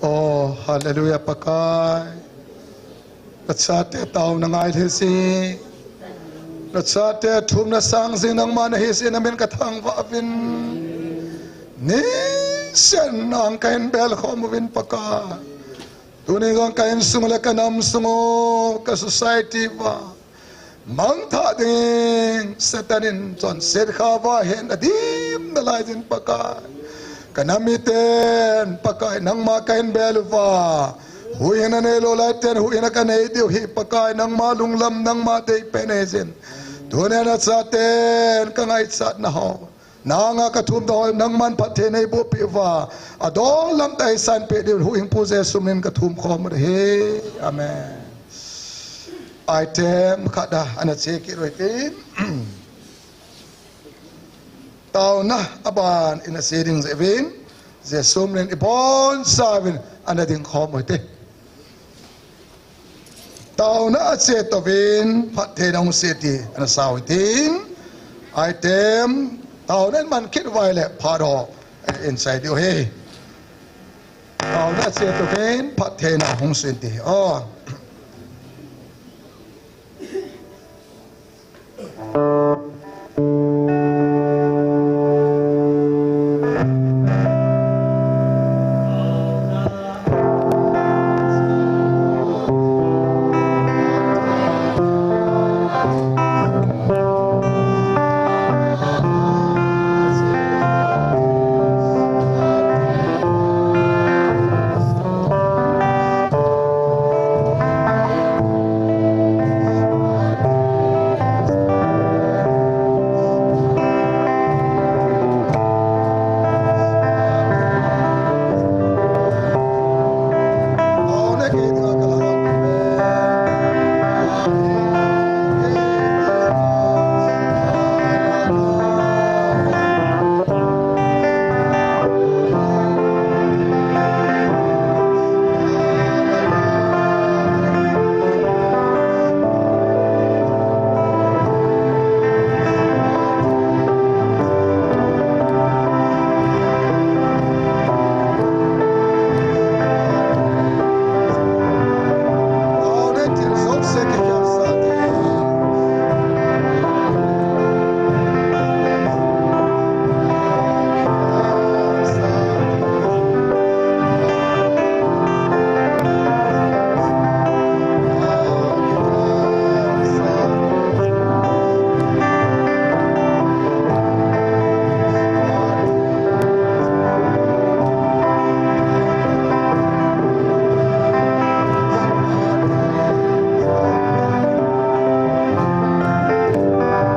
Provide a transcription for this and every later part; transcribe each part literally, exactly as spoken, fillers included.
Oh, hallelujah, Pakai. Nachate taona ngai lheh jing. Nachate thumna sang jing nangma nahi jeh in namin kathangvah uvin. Niseh in nang kahin bel khom uvin Pakai. Tuni jong ka insung le ka nam sung u, ka society uva mangthah ding Satan in chonset kha uva hin adim nalai jin Pakai. Ka nam miten Pakai nangma kahin bel uva. Huhhingna neilou laiten huhhingna kanei diu ahi Pakai, nangma lunglam nangma deipen nei jin. Tuni nachaten ka ngaichatna ho. Nanga kathum doh nangman phatthei neiboh peh uva. Adon lam tah a eisanpeh diu huhhingpu Jesu min in kathum khom u ahi. Amen. Item khat a ana che kit u hitin. Taona aban in ache ding jeh uvin. Jesu min in ibonchauvin ana ding khom u hite. Taona ache touvin, phattheina hung se ti ana sao hitin. Item, taona in man kit uva ahile, phat ho, eh, in chai diu ahi. Taona ache touvin, phattheina hung se ti. Oh.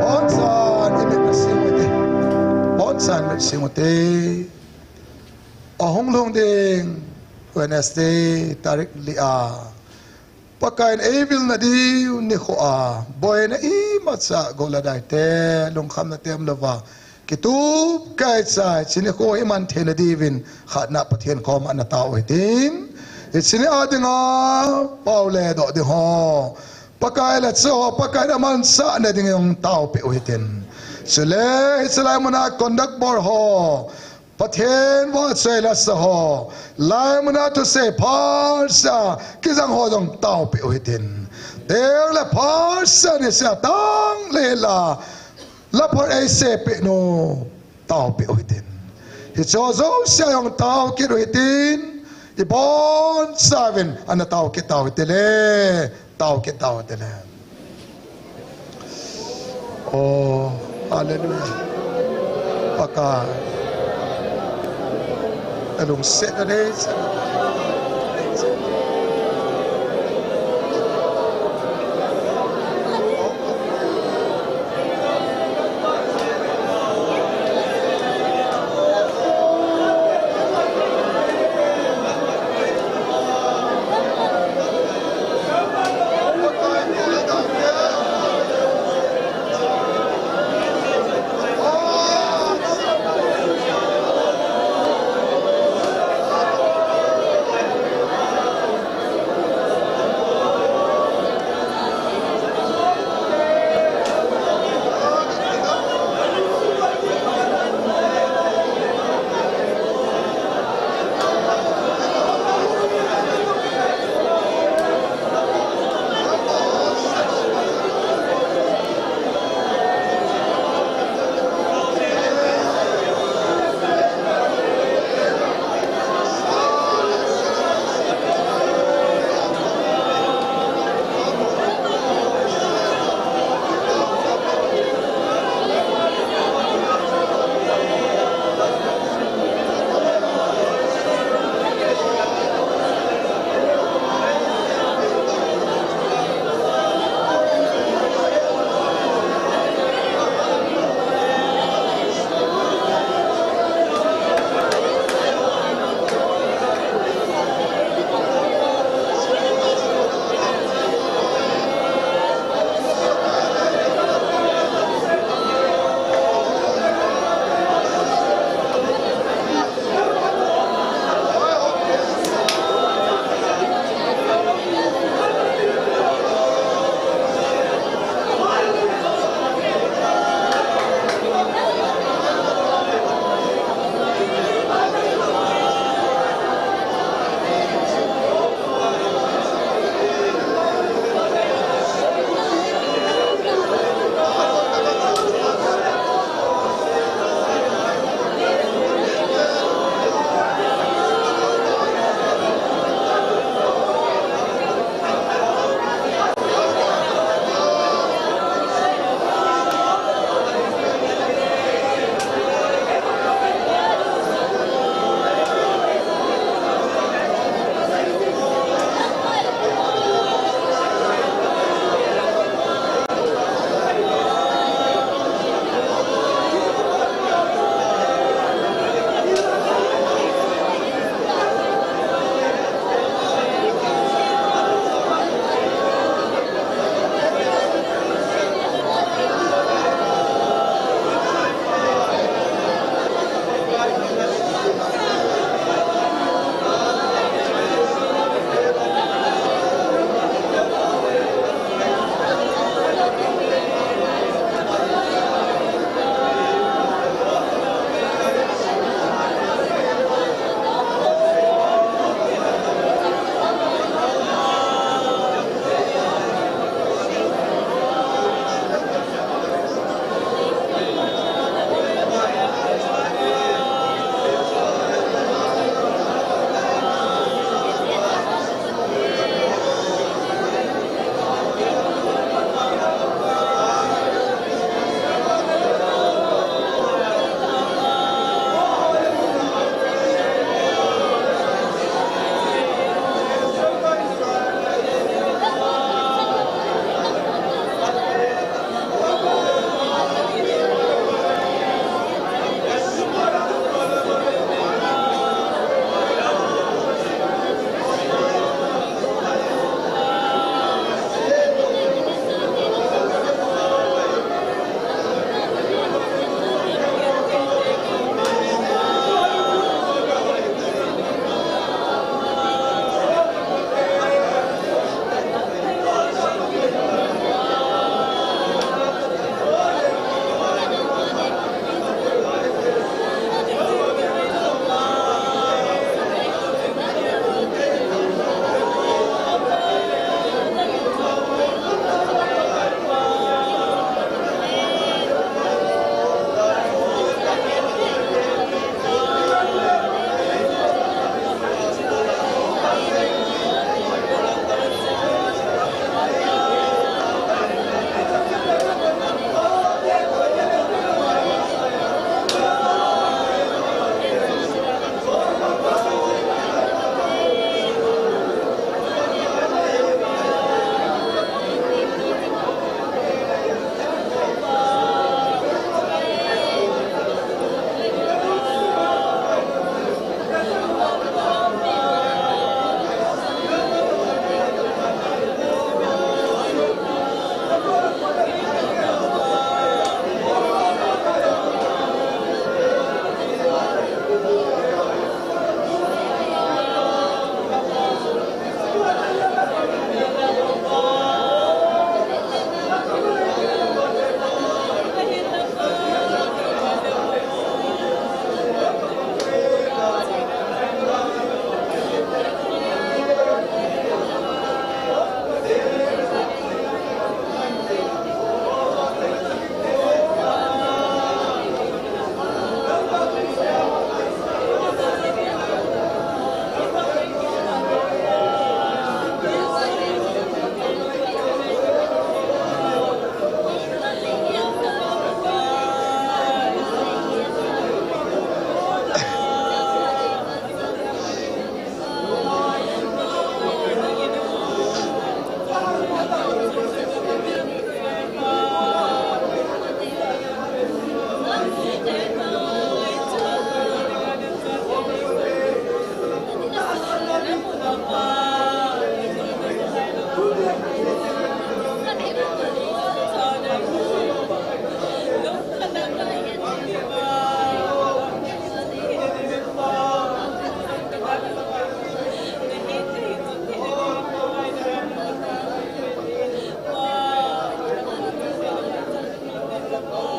Boncha'n i mit na sing u hite. Boncha'n mit sing u hite. Ahung lhung ding Wednesday, tarik li a. Pakaiyin eivilna diu nikho a, boina imacha gou le dai te, lungkhamna tem louva, kitup kaichai, hiche nikho hi man theina diuvin, khatna Pathen koma ana tao u hitin. Hiche ni a dinga, pao le doh ding ho. Pakai le chu ho, Pakaiyin amanchahna dingin hung taopeh u hitin. Chule, hiche lai muna conduct board ho. Pathen vahchoi lasa ho, lai muna thusei phatsah kijang ho jong taopeh u hitin. Teng le phatsah niseh a tang le la, la phot eisei peh nu, taopeh u hitin. Hiche ho jouse jong tao kit u hitin. Ibonchauvin ana tao kit tau hite le. Tao kit tau hite le. Oh, hallelujah. Pakai. Alungset na dei.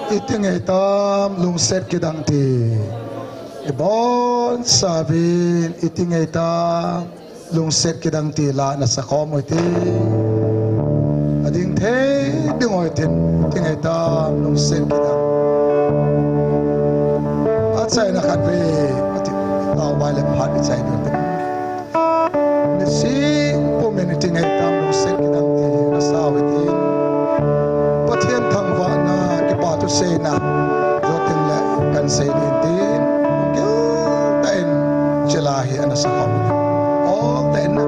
Iti ngei tam lungset kidang ti. Ibonchauvin iti ngei tam lungset kidang ti la nasa khom u hite. Ading thei ding u hite, iti ngei tam lungset kidang. Achaina khat ve, ati, tao vai le phat ichai ding u hite. Mithi pumin iti ngei tam lungset kidang ti nasa u hite. Pathen thangvahna kipa thuseina jotin le kahin sei ding tin, giltah in chila hi ana sa khom u hite. Giltah in na.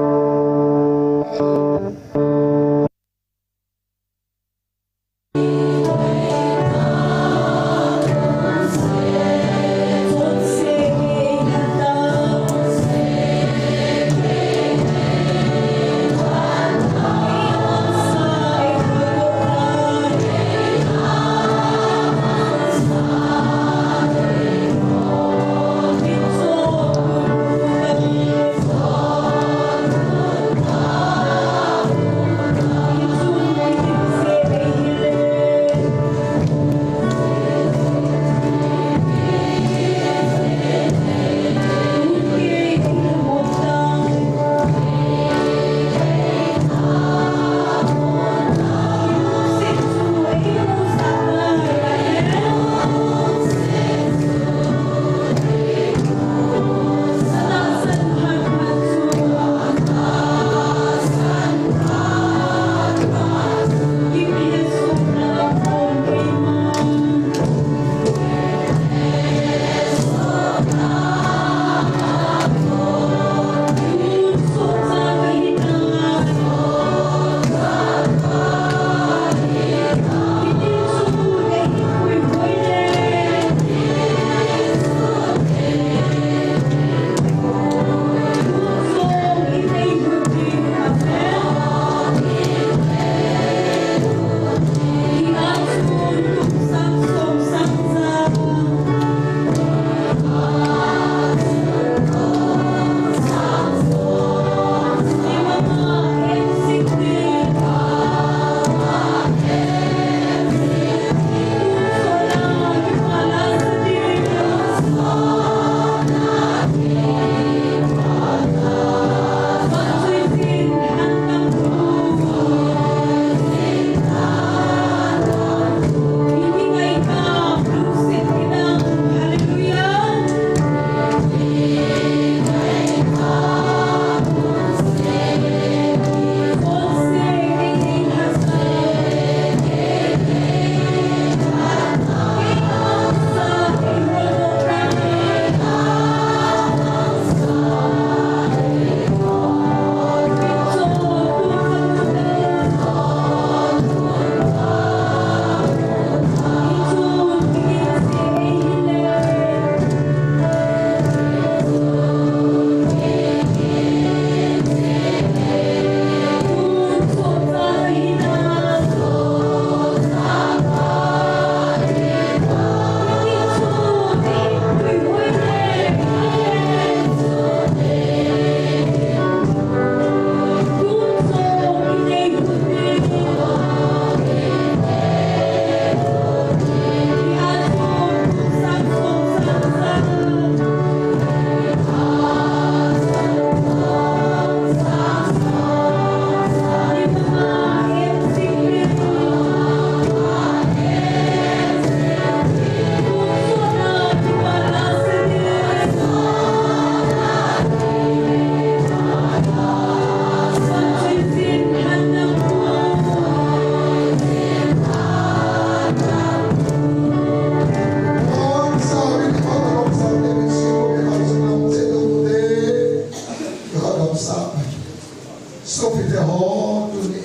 Sopite ho, tuni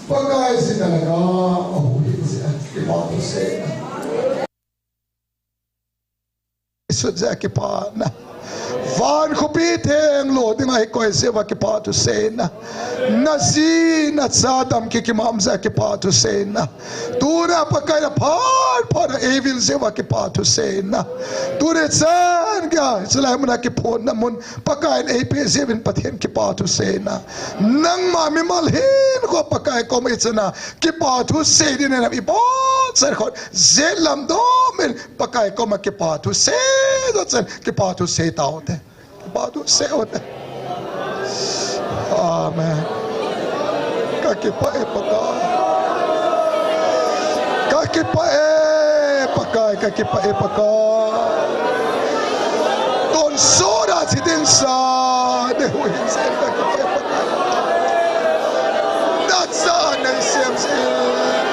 Pakai jin a langa ahuhhing jeh a kipa thuseina, Jesu jeh a kipana, Van khopi theng lo dinga eikoi jeh uva kipathu seina. Naji nacha damki kimam jeh a kipathu seina. Tuna Pakai naphat phat a eivil jeh uva kipathu seina. Tuni chan geiya chulai muna kiphonna mun Pakai in eipeh jeh uvin Pathen kipathu seina. Nangma mimal hinkho Pakai koma ichan a kipathu sei ding in ibol chan khon, jet lam dom in Pakai koma kipathu sei ding chan kipathu sei tau te. Kipathu sei u te. Amen. Kakipah e Pakai. Kakipah e Pakai, kakipah e Pakai. Tonsot a thi ding sa, dehu hin sen kakipah e Pakai. Nacha nei sem sin.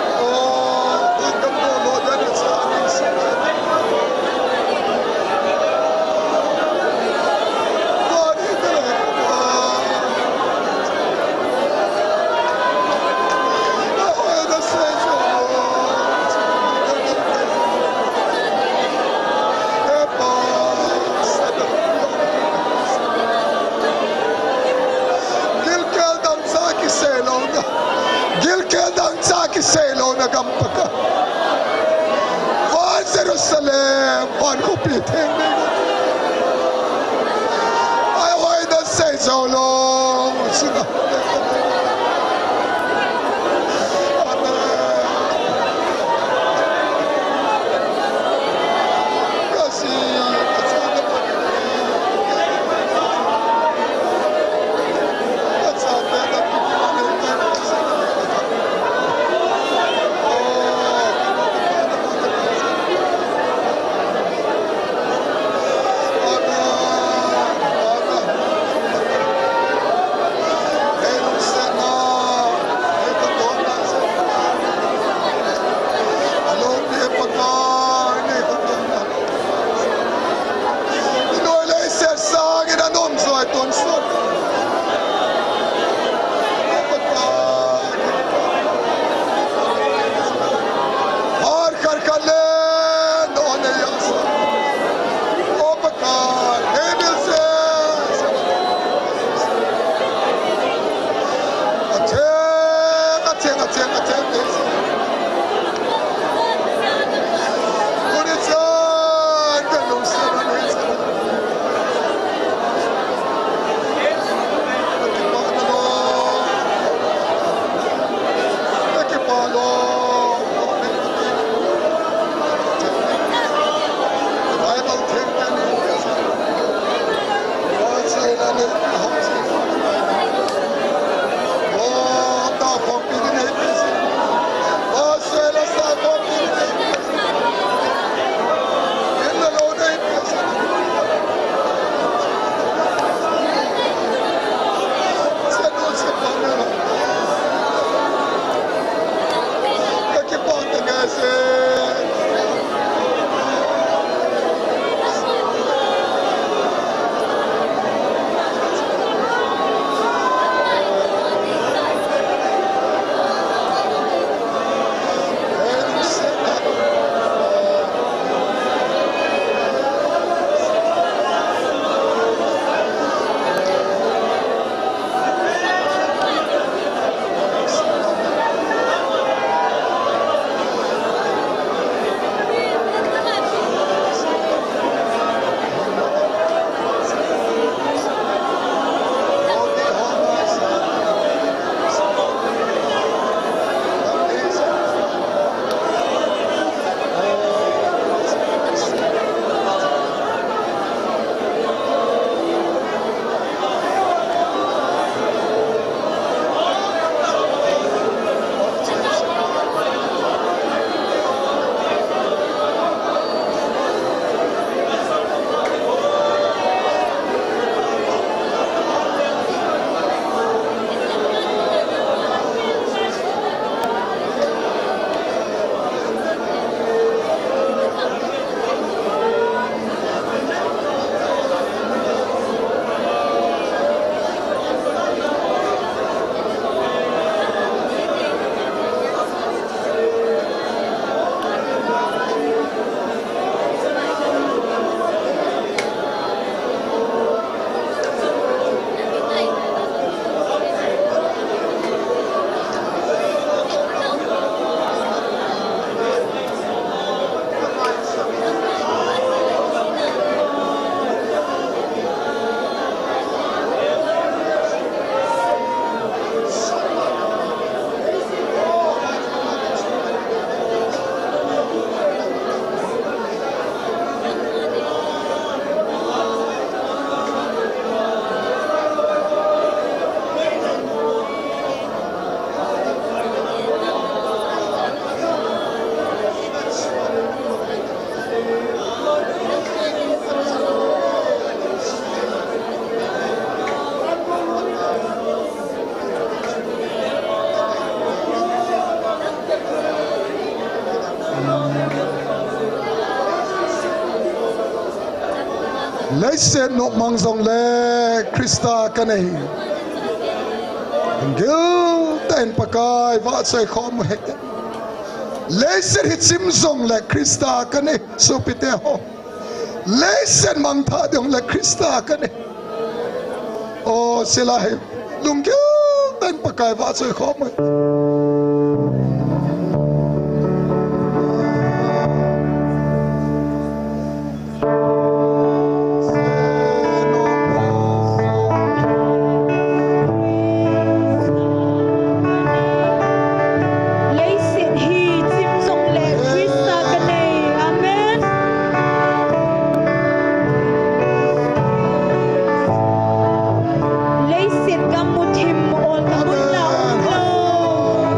Oh, kingdom no lo da nacha nei sem. Gilkel dang cha kisei louna. Gilkel dang cha kisei louna gam Pakai. Van Jerusalem, van khopi theng nei. Ai hoi na sei jou lou. Sina. Amen. Kasi, kasi na Noi lei set sangin anom joi tonsot. Har kar kar le no ne yasa. O Pakai, hei bil se. Ateng, ateng, ateng, ateng. Leiset nopmang jongle Christa kanei. Giltah in Pakai vahchoi khom u hen. Leiset hi chim jongle Christa kanei. Sopite ho. Leiset mangthah jongle Christa kanei. O, chule hi lunggil tah in Pakai vahchoi khom u hen. Leiset hi chim jongle Christa kanei. Amen. Leiset gam muthim olna munna umlou.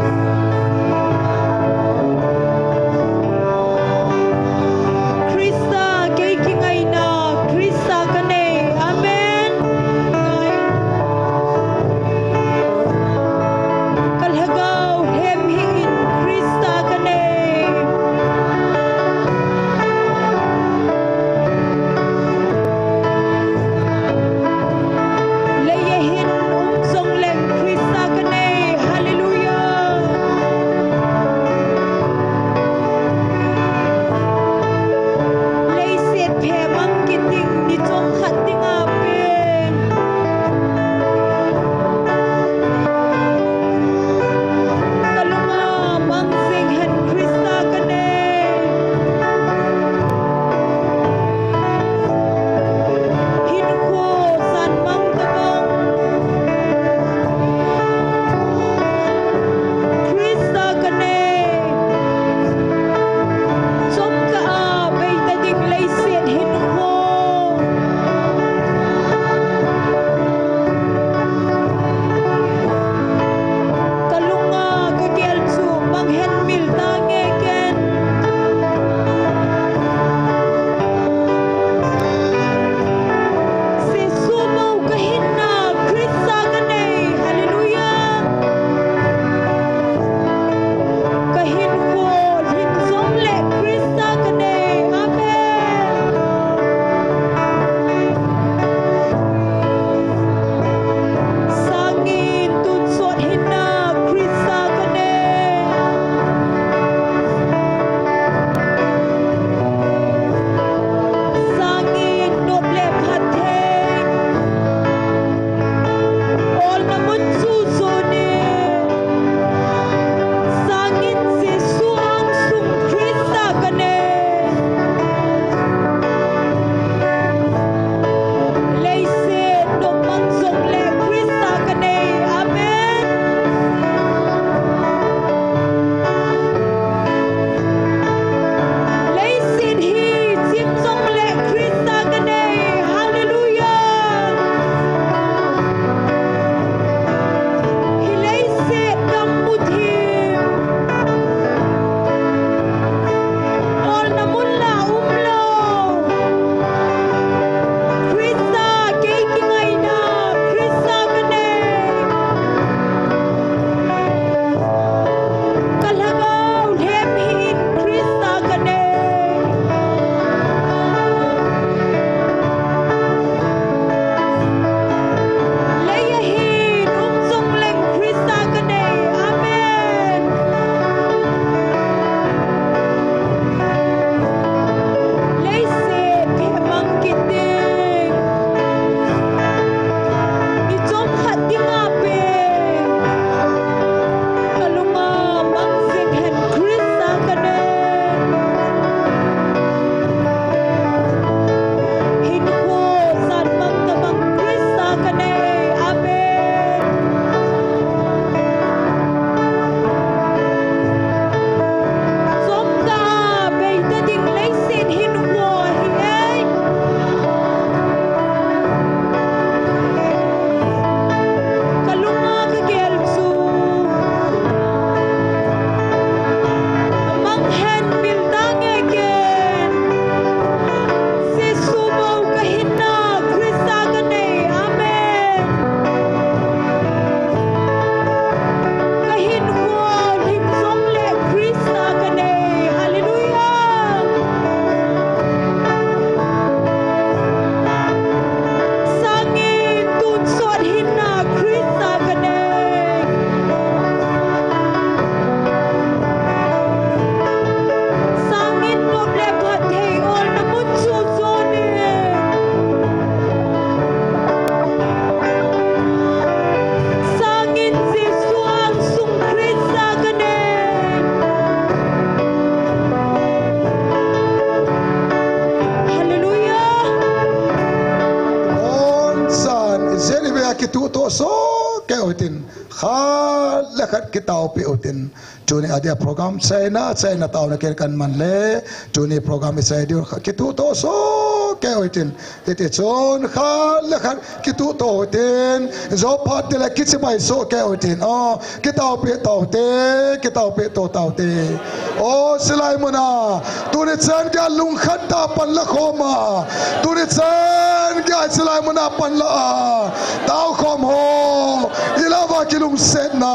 kituh toh soh kei utin, khat le khat kitaopeh utin. Tuni a dia program chaina, chaina taona ken kan man le, tuni program i chai diu kha, kituh toh soh kei utin. Hiti chun khat le khat kituh toh utin, jou phat tile kichibai soh kei utin. Oh, kitaopeh tao te, kitaopeh to tao te. Oh, silai muna, tuni chan geiya lungkhat tah a pan la khom a, tuni chan geiya silai muna pan la a, taokhom ho, i lama kilungsetna,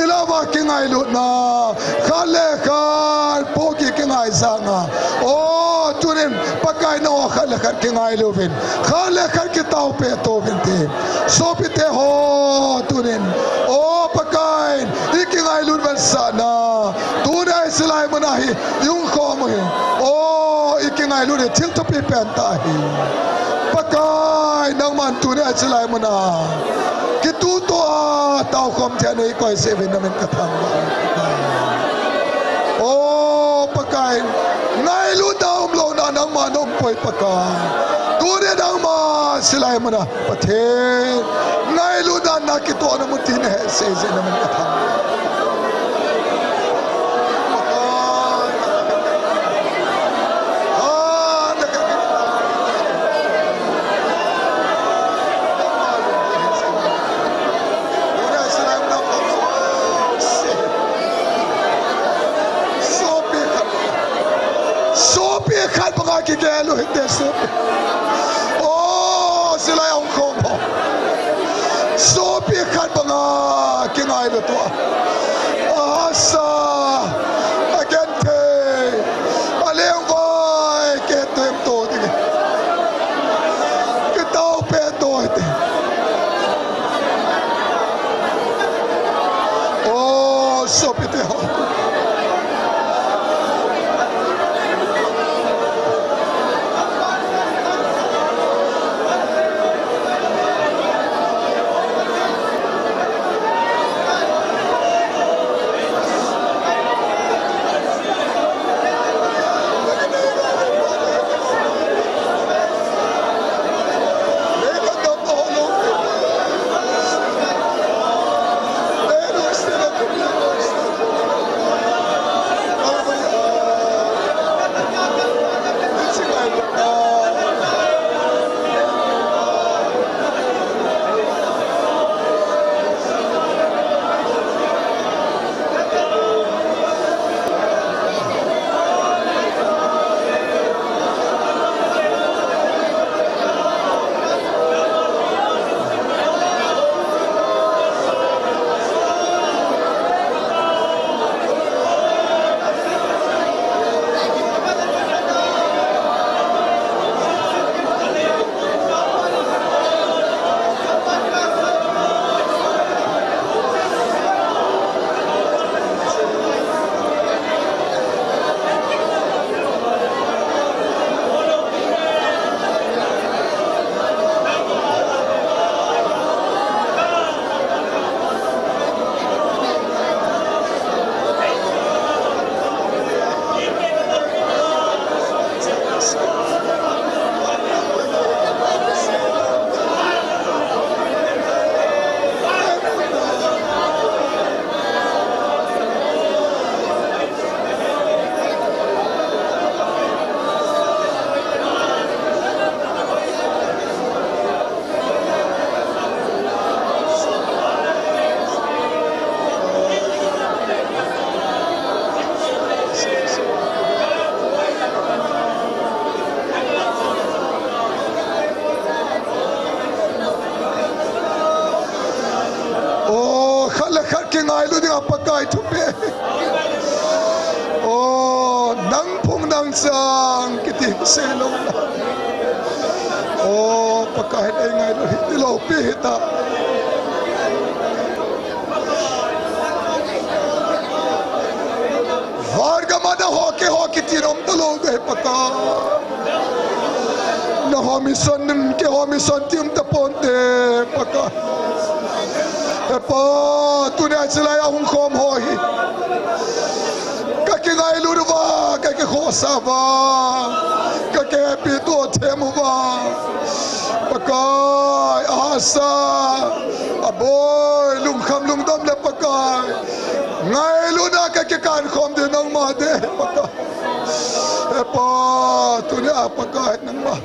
i lama kingailutna, khat le khat pohgih kingaijang a. Oh, tunin Pakai nangho khat le khat kingailu uvin, khat le khat kitaopeh to uvin ti. Sopite ho, tunin, oh, Pakai in i kingailut vetsahna, tuni a i silai muna hi i hung khom u hi, oh, i kingailut hi thil thupi pen tah ahi. Pakai, nangman tuni a i silai muna kituh toh a taokhom thei a nei koi seh uvin, na min ka thangvah e. Oh, Pakai, ngailutna umlouna nangma na um poi Pakai. Tuni nangma silai muna Pathen, ngailutna na kitohna mun ti na hesei jeh in na min ka thangvah e. Sopi khat, sopi khat banga kigel u hite sopi. Oh, silai a hung khom ho, sopi khat banga kingailu to a, ahahsa, agenthei, alengvai, kituh to ding, kitaopeh to hite. Oh, sopite ho. Oh, khat le khat kingailu dinga Pakai thupeh. Oh, nang phung nang chang kiti sei lou. Oh, Pakai in eingailu hi ti loupi hita. Van gam a nangho keiho kiti nom talou ve Pakai. Nangho mission in keiho mission ti um taponte Pakai. He Pa, tuni a chilai a hung khom ho hi ka kingailut uva, ka kikhohsah uva, ka kihepi to them uva, Pakai, a Sa, aboi, lungkham lungdam le Pakai. Ngailutna kakikan khom ding nangma ding Pakai. Hepa, tunia Pakai nangma.